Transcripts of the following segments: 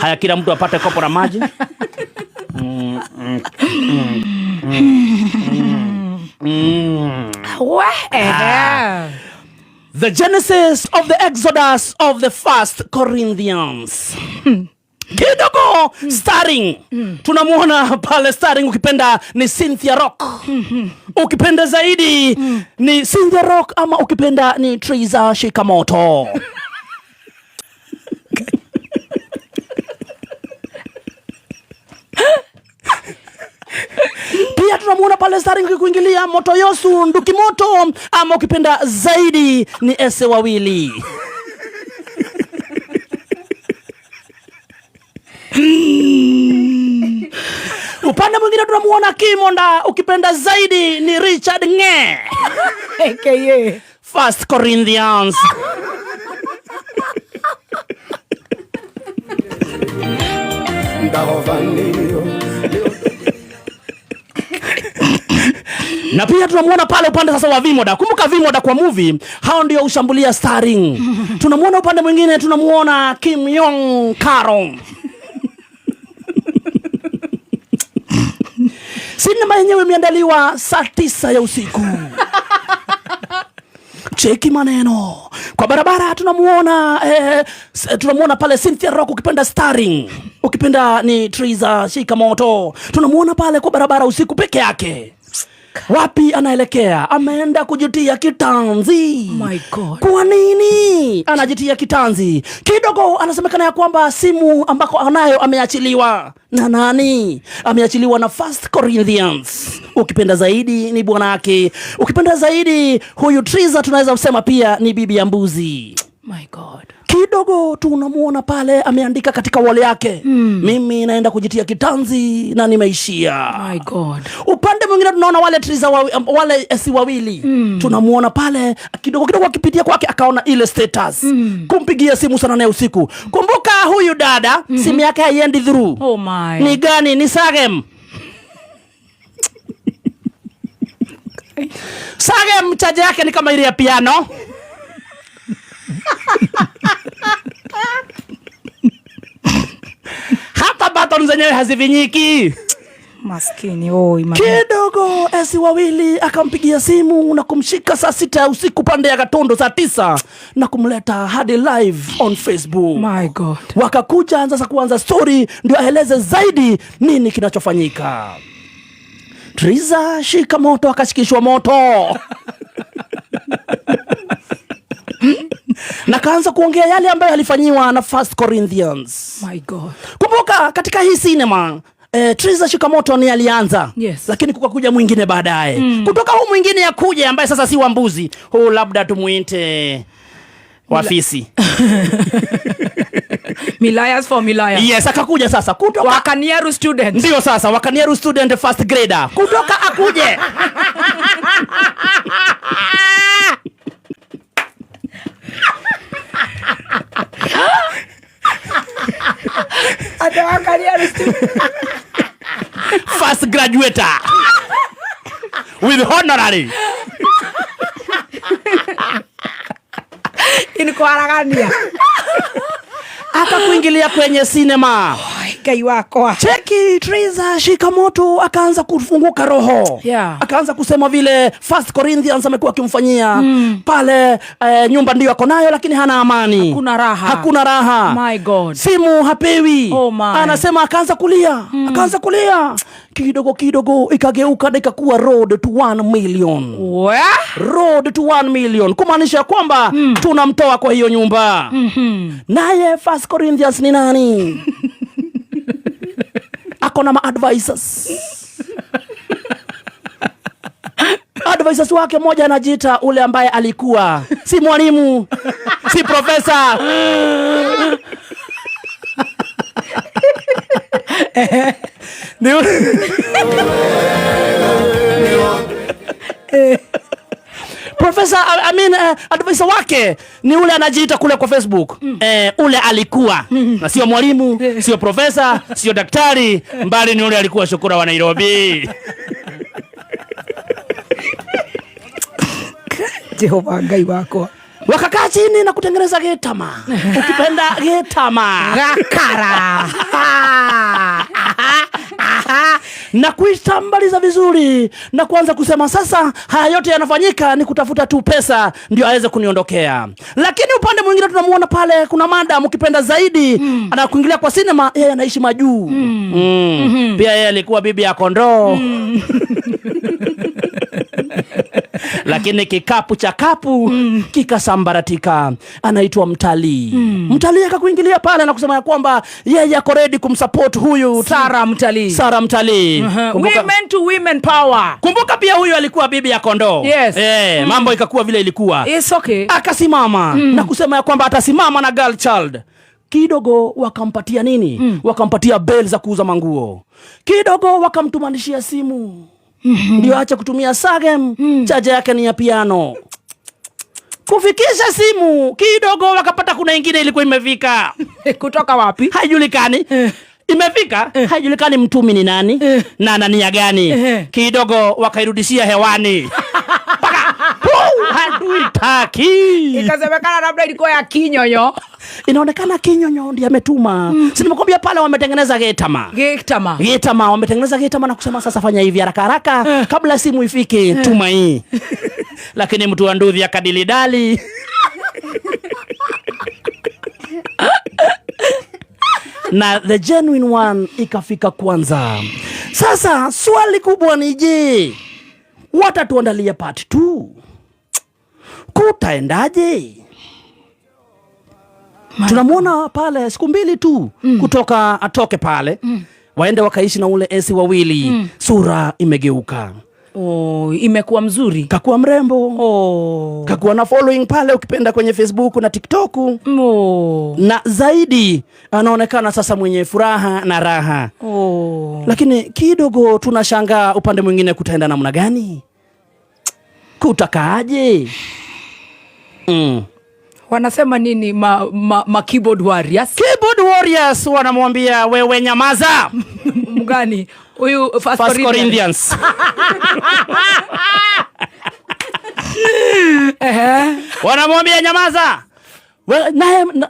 Haya, kila mtu apate kopo la maji. We, ehe. The genesis of the exodus of the First Corinthians. Kidogo starring, tunamwona pale starring, ukipenda ni Cynthia Rock, ukipenda zaidi ni Cynthia Rock, ama ukipenda ni Triza Shikamoto. Pia tunamwona pale starring kuingilia Motoyosu Ndukimoto, ama ukipenda zaidi ni Ese Wawili. Upande mwingine tunamuona Kimonda, ukipenda zaidi ni Richard Nge, AKA First Corinthians. Na pia tunamuona pale upande sasa wa Vimoda. Kumbuka Vimoda kwa movie, hao ndio ushambulia starring. Tunamuona upande mwingine, tunamuona Kim Yong Karo. Sinema yenyewe imeandaliwa saa 9 ya usiku. Cheki maneno kwa barabara, tunamuona tunamuona pale Cynthia Rock, ukipenda starring, ukipenda ni Triza Shikamoto. Tunamuona pale kwa barabara usiku peke yake. Wapi anaelekea? Ameenda kujitia kitanzi. My God. Kwa nini anajitia kitanzi? Kidogo anasemekana ya kwamba simu ambako anayo ameachiliwa na nani? Ameachiliwa na First Corinthians. Ukipenda zaidi ni bwanake, ukipenda zaidi huyu Triza tunaweza kusema pia ni bibi ya mbuzi. My God. Kidogo tunamuona pale ameandika katika wall yake, mimi naenda kujitia kitanzi na nimeishia. My God. Upande mwingine tunaona wale Triza wale esi wawili. Tunamuona pale kidogo kidogo akipitia kwake akaona ile status. Kumpigia simu sana naye usiku. Kumbuka huyu dada simu yake haiendi through. Oh my. Ni gani? Ni Sagem. Sagem chaja yake ni kama ile ya piano. Hata button zenyewe hazivinyiki. Maskini, oi, mama. Kidogo esi wawili akampigia simu na kumshika saa 6 ya usiku pande ya Gatondo saa 9 na kumleta hadi live on Facebook. My God. Wakakuja sasa kuanza story ndio aeleze zaidi nini kinachofanyika. Triza shika moto akashikishwa moto. Na kaanza kuongea yale ambayo alifanyiwa na First Corinthians. My God. Kumbuka katika hii cinema Triza Shikamoto ni alianza. Yes. Lakini kukakuja mwingine baadaye. Kutoka huu mwingine akuja ambaye sasa si wa mbuzi. Huu labda tumuite wafisi. Milayas for Milaya. Yes, akakuja sasa kutoka Wakanieru student. Ndio sasa Wakanieru student first grader. Kutoka akuje. Ata Wakanieru student. First graduator with honorary. Inikuaragania. Akakuingilia kwenye cinema. Oi, Ngai wakwa. Cheki Triza Shikamoto akaanza kufunguka roho. Akaanza kusema vile First Corinthians amekuwa akimfanyia pale, nyumba ndio ako nayo lakini hana amani. Hakuna raha. Hakuna raha. My God. Simu hapewi. Oh my. Anasema akaanza kulia. Akaanza kulia. Kidogo kidogo ikageuka na ikakuwa road to 1 million. What? Road to 1 million. Kumaanisha kwamba tunamtoa kwa hiyo nyumba. Naye First Corinthians ni nani? Ako na ma-advisors. Advisors wake mmoja anajiita ule ambaye alikuwa si mwalimu, si professor. Ni ule Professor, I mean, advisor wake ni ule anajiita kule kwa Facebook. Ule alikuwa. Na sio mwalimu, sio professor, sio daktari, mbali ni ule alikuwa shukura wa Nairobi. Jehova Ngai wakwa. Wakakaa chini na kutengeneza gitama, ukipenda gitama. Gakara. Na kuitambaliza vizuri na kuanza kusema sasa haya yote yanafanyika ni kutafuta tu pesa ndio aweze kuniondokea. Lakini upande mwingine tunamuona pale kuna madam, ukipenda zaidi, anakuingilia kwa sinema, yeye anaishi majuu. Pia yeye alikuwa bibi ya kondoo. Lakini kikapu cha kapu kikasambaratika. Anaitwa Mtalii. Mtalii akakuingilia pale na kusema ya kwamba yeye ako ready kumsupport huyu Sara Mtalii. Sara Mtalii. Kumbuka, Women to women power. kumbuka pia huyu alikuwa bibi ya kondoo. Yes. Mambo ikakuwa vile ilikuwa. It's okay. Akasimama na kusema ya kwamba atasimama na girl child. Kidogo wakampatia nini? Wakampatia bale za kuuza manguo. Kidogo wakamtumanishia simu. Ndio acha kutumia Sagem, chaja yake ni ya piano. Kufikisha simu kidogo wakapata kuna ingine ilikuwa imefika. Kutoka wapi? Haijulikani. Imefika, haijulikani mtumi ni nani na nani ya gani. Kidogo wakairudishia hewani. Paka, hatuitaki. Ikasemekana labda ilikuwa ya kinyonyo. Inaonekana kinyonyo ndiye ametuma. Si nimekwambia pale wametengeneza getama. Getama. Getama, wametengeneza getama na kusema sasa fanya hivi haraka haraka kabla simu ifike, tuma hii. Lakini mtu wa nduthi akadilidali. Na the genuine one ikafika kwanza. Sasa swali kubwa ni je, watatuandalia part 2? Kutaendaje? Tunamuona pale siku mbili tu kutoka atoke pale, waende wakaishi na ule esi wawili. Sura imegeuka. Oh, imekuwa mzuri. Kakuwa mrembo. Oh. Kakuwa na following pale ukipenda kwenye Facebook na TikTok. Oh. Na zaidi anaonekana sasa mwenye furaha na raha. Oh. Lakini kidogo tunashangaa upande mwingine kutaenda namna gani? Kutakaaje? Wanasema nini ma keyboard warriors? Keyboard warriors wanamwambia wewe nyamaza. Mgani? Huyu First First Corinthians. Corinthians. Wanamwambia nyamaza.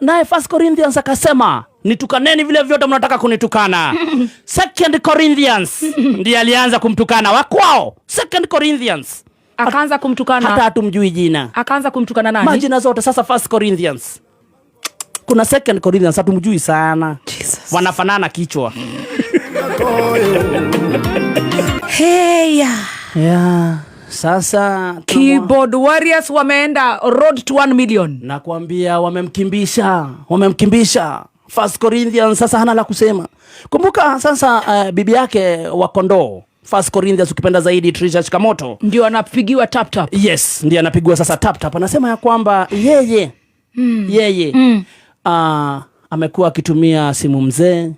Naye First Corinthians akasema nitukaneni vile vyote mnataka kunitukana. Second Corinthians ndiye alianza kumtukana wakwao. Second Corinthians. Akaanza kumtukana. Hata hatumjui jina. Akaanza kumtukana nani? Majina zote sasa First Corinthians. Kuna Second Corinthians hatumjui sana. Jesus. Wanafanana kichwa. Hey. Yeah. Sasa Keyboard warriors wameenda road to 1 million. Nakwambia wamemkimbisha, wamemkimbisha. First Corinthians sasa hana la kusema. Kumbuka sasa bibi yake wa kondoo First Corinthians ukipenda zaidi Trisha Chikamoto. Ndio anapigiwa tap tap. Yes, ndiye anapigwa sasa tap tap. Anasema ya kwamba yeye yeye amekuwa akitumia simu mzee,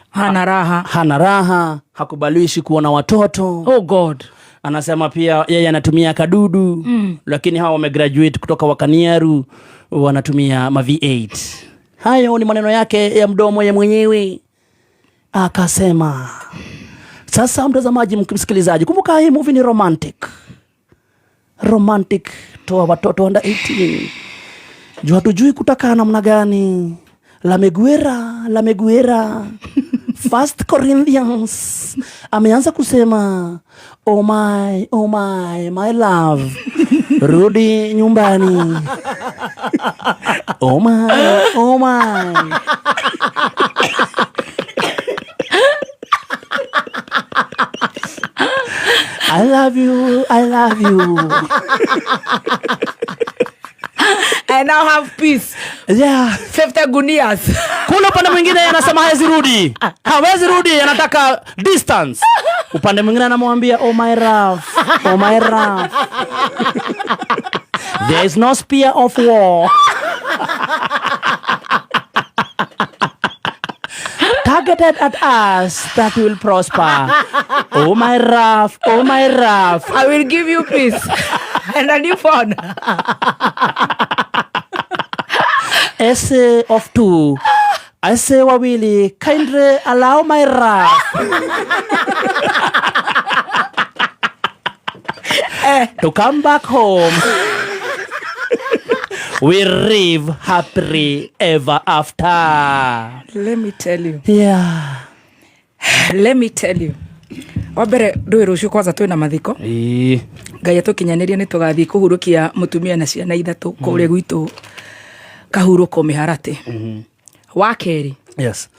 Hana raha. Hana raha, hakubalishi kuona watoto. Oh God. Anasema pia yeye anatumia kadudu, lakini hawa wamegraduate kutoka Wakaniaru wanatumia ma V8. Hayo ni maneno yake ya mdomo ya mwenyewe. Akasema sasa, mtazamaji, msikilizaji, kumbuka hii movie ni romantic. Romantic, toa watoto under 18. Juu hatujui kutakaa namna gani. La Meguera, La Meguera. First Corinthians ameanza kusema oh my, oh my, my love, rudi nyumbani. Oh my, oh my. I love you, I love you. I now have peace. Yeah. 50 gunias. Kule upande mwingine anasema hawezi rudi. Hawezi rudi, anataka distance. Upande mwingine anamwambia oh my love, oh my love. There is no spear of war. Targeted at us that will prosper. Oh my love, oh my love. I will give you peace and a new phone. Essay of 2. Essay wawili, kindly allow my wrath to come back home. We live happily ever after. Let me tell you. Yeah. Let me tell you. Wa mbere ndũĩ rũciũ kwanza twĩna mathiko. Ĩĩ. Ngai atũkinyanĩrie nĩ tũgathiĩ kũhurũkia mũtumia na ciana ithatũ kũrĩa gwitũ kahurũko mĩharatĩ. Wa kerĩ, Yes.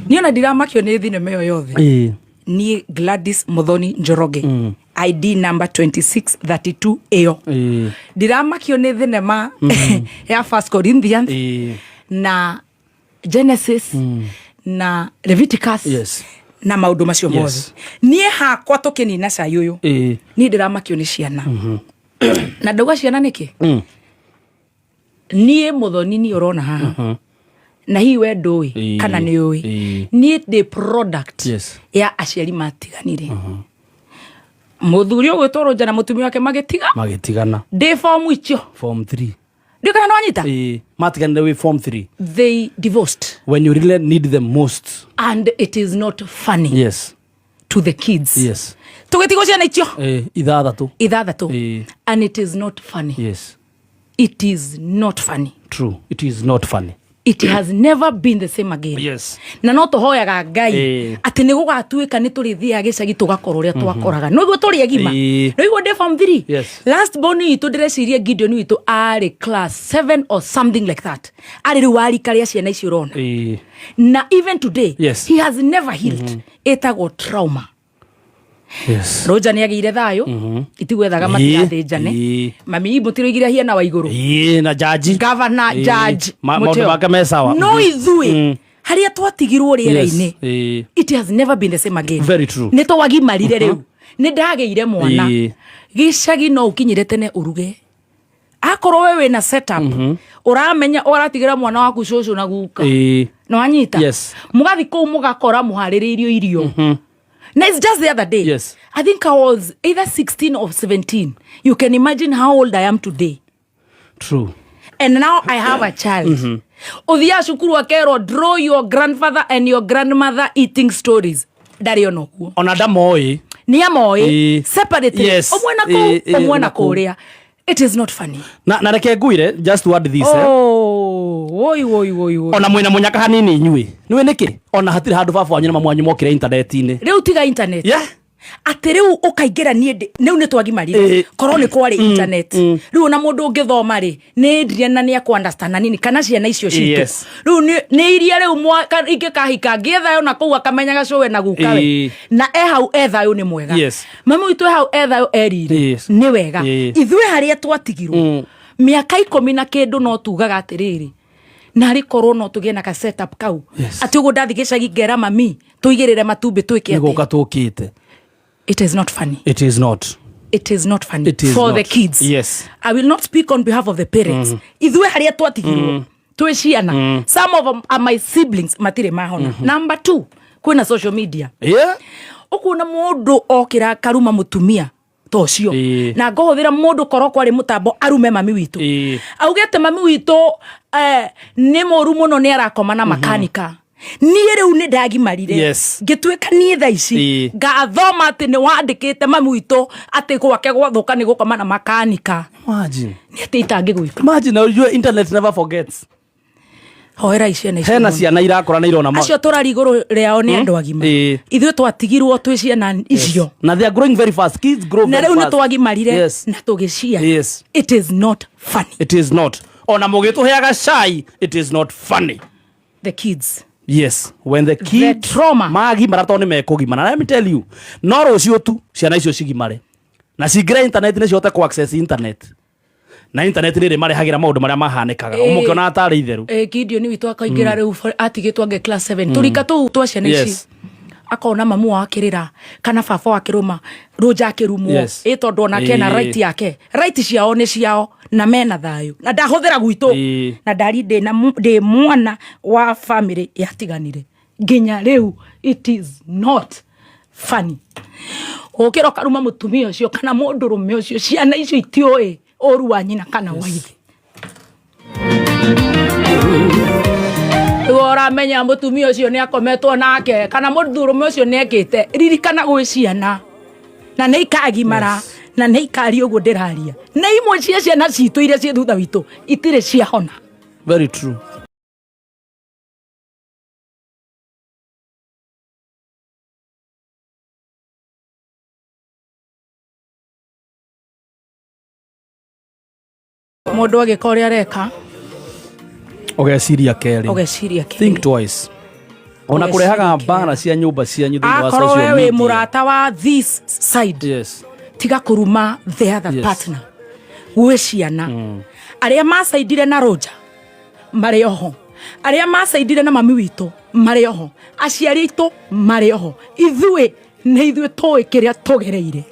niĩ ona ndiramakio nĩ thinema ĩyo yothe. Ĩĩ. Niĩ Gladys Muthoni Njoroge, ID number 2632 ĩyo, Ĩĩ. ndiramakio nĩ thinema ya First Corinthians Ĩĩ. na Genesis na Leviticus Yes. na maũndũ macio mothe. Niĩ hakwa tũkĩnina cai ũyũ, Ĩĩ. niĩ ndĩramakio nĩ ciana. Na ndauga ciana nĩkĩ? Niĩ Mũthoni niĩ ũrona haha na hihi we ndũĩ kana nĩ ũĩ, niĩ ndĩ product ya aciari matiganire. Mũthuri ũgwĩtwo Rũnja na mũtumia wake magĩtiga Magĩtigana. ndĩ fomu icio. Form 3. Ndiũ kana nĩwanyita. Ĩĩ. Matiganire wĩ form 3. They divorced. When you really need them most. And it is not funny to the kids. Tũgĩtigwo ciana icio Ĩĩ. Ithathatũ. ithathatũ. And it is not funny. It is not funny. True. It is not funny. It has never been the same again. Na no tũhoyaga Ngai atĩ nĩ gũgatuĩka nĩ tũrĩthiaga gĩcagi tũgakora ũrĩa twakoraga noguo tũrĩ agima. Noiguo ndĩ form 3. Last born witũ, ndĩreciria Gideon witũ arĩ class 7 or something like that, arĩ rĩu wa rika rĩa ciana icio ũrona. Na even today he has never healed. Ĩtagwo trauma. Rũnja nĩ agĩire thayũ, itigwethaga matigathĩnjane. Mami mũtiroigire hiana wa igũrũ. Ĩĩ, na jaji. Governor, judge. Maũndũ Mũteo. make me sawa. No ithuĩ harĩa twatigirwo rĩera-inĩ, it has never been the same again. Very true. Nĩ twagimarire rĩu, nĩ ndagĩire mwana. Gĩcagi no ũkinyire tene ũruge akorwo we wĩna setup, ũramenya ũratigĩra mwana waku cũcũ na guka. Nĩwanyita? Mũgathi kũu mũgakora mũharĩrĩirio irio. Na it's just the other day, I think I was either 16 or 17. You can imagine how old I am today. True. And now I have a child. Ũthiaga cukuru akerwo, "Draw your grandfather and your grandmother eating stories." Ndarĩ ona ũguo. Ona ndamoĩ. Nĩ amoĩ separately, ũmwe na kũu, ũmwe na na kũu. kũrĩa. It is not funny. Na reke nguire, just to add this, eh. Oh, woi woi woi woi. Ona mwĩna mũnyaka hanini inyuĩ nĩwĩ nĩkĩ ona hatirĩ handũ baba wanyu na mamu wanyu mokire intaneti-inĩ. Rĩu tiga internet. Atĩ rĩu ũkaingĩra niĩ rĩu nĩ twagimarire. Korwo nĩ kwarĩ internet rĩu ona mũndũ ũngĩthoma rĩ, nĩ ndire na nĩ akũ understand na nini kana ciana icio citũ. Rĩu nĩ iria rĩu ingĩkahika ngĩe thayũ na kũu akamenyaga cũwe na gukawe na e hau e thayũ nĩ mwega. Mami witũ e hau e thayũ erire nĩ wega. Ithuĩ harĩa twatigirwo mĩaka 10 na kĩndũ, no tugaga atĩrĩrĩ, narĩ korwo no tũgĩe na ka setup kau atĩ ũguo ndathi gĩcagi ngera mami tũigĩrĩre matumbĩ twĩke Nĩ gũka atĩa. tũkĩte. It is not funny. It is not. It is not funny. It is For not. the kids. I will not speak on behalf of the parents. Ithuĩ harĩa twatigirwo twĩ ciana, some of them are my siblings, matirĩ mahona. Number two, kwĩna social media. Ũkuona mũndũ okĩra karuma mũtumia ta ũcio na ngũhũthĩra mũndũ korwo kwarĩ mũtambo arume mami witũ, auge atĩ mami witũ nĩ mũru mũno, nĩ arakoma na makanika. Niĩ rĩu nĩ ndagimarire, ngĩtuĩka niĩ thaa ici ngathoma atĩ nĩ wandĩkĩte mami witũ atĩ gwake gwathũka nĩ gũkoma na makanika. Imagine. Nĩ atĩ itangĩgwĩka. Imagine, ujue internet never forgets. Hoerai ciana icio Hena mũno. ciana irakũra na irona Acio tũrari igũrũ rĩao nĩ andũ agima. Ithuĩ twatigirwo twĩ ciana icio. Na they are growing very fast. Kids grow Na very rĩu nĩ fast. twagimarire na tũgĩciara. It is not funny. It is not. Ona mũgĩtũheaga cai, it is not funny. The kids. Yes, when the kids Trauma. Magimara tondũ nĩ mekũgimara. Na let me tell you, no rũciũ tu ciana icio cigimare na cingĩre internet nĩ cihote ku access internet, na internet nĩ ĩrĩ marehagĩra maũndũ marĩa mahanĩkaga ũmũkĩonaga tarĩ itherũ. Gideon witũ akaingĩra rĩu atigĩtwo ange class 7, tũrika tũu twa ciana ici, akona mamu wao akĩrĩra kana baba wao akĩrũma rũnja akĩrumwo. Ĩ tondũ onake ena right yake, right ciao nĩ ciao na mena thayũ na ndahũthĩra gwitũ. Na ndari ndĩ mwana wa family yatiganire nginya rĩu. It is not funny ũkĩra ũkaruma mũtumia ũcio kana mũndũrũme ũcio. Ciana icio itiũĩ ũru wa nyina kana wa ithe. Rĩu ũramenya mũtumia ũcio nĩ akometwo nake kana mũndũrũme ũcio nĩ ekĩte, ririkana gwĩ ciana na nĩ ikagimara. Na nĩ ikaria ũguo ndĩraria, nĩ imwe cia ciana citũ iria ciĩ thutha witũ itirĩ ciahona. Very true. Mũndũ agĩka ũrĩa areka, ũgeciria kerĩ. Ũgeciria kerĩ. Think twice ona Ũgeciria kũrehaga kerĩ. mbara cia nyũmba cianyu thĩinĩ wa Akorwo we social wĩ media. mũrata wa this side, tiga kũruma the other partner. Gwĩ ciana arĩa macaindire na Roger marĩ oho, arĩa macaindire na mami witũ marĩ oho, aciari aitũ marĩ oho. Ithuĩ nĩ ithuĩ tũĩ kĩrĩa tũgereire.